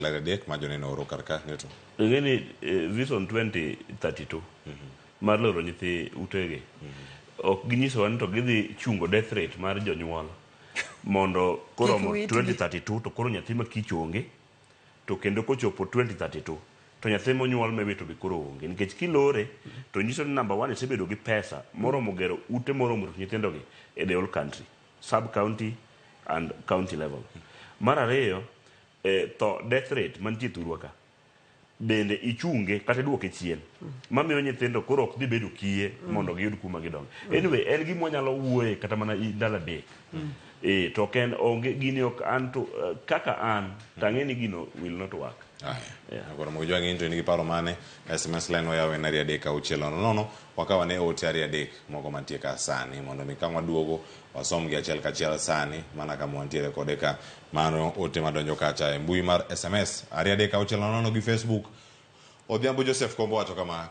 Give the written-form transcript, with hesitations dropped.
Adek ma joneno oro kar ka neto. Ing'e ni Vision 2032 mar loro nyithi utegi ok ginyisowa ni to gidhi chungo death rate mar jonyuol mondo koromo Kik witgi. 2032 to koro nyathi ma kich onge to kendo kochopo 2032 to nyathi monyuol miwito be koro onge nikech kilore to nyiso ni number one isebedo gi pesa moromo gero ute moromo rito nyithindogi e the whole country sub county and county level. Mar ariyo tho death rate mantie thurwa ka bende ichunge kata iduoke chien mamiyo nyithindo koro ok dhi bedo kiye mondo giyud kuma gidonge. Anyway, en gima wanyalo wuoye kata mana ndalo adek. To ok en onge gini ok an to kaka an to ang'e ni gino will not work. Aya. Koro mogo jwang'e into in gi paro mane? SMS line wayawo en 236 00 wakaw ane ote 23 moko mantie ka sani mondo mi ka waduogo wasom gi achiel kachiel sani mana kama wantiere kode ka mano ote madonjo kacha e mbui mar SMS 236 00 gi Facebook. Odhiambo Joseph Kombo wacho kama.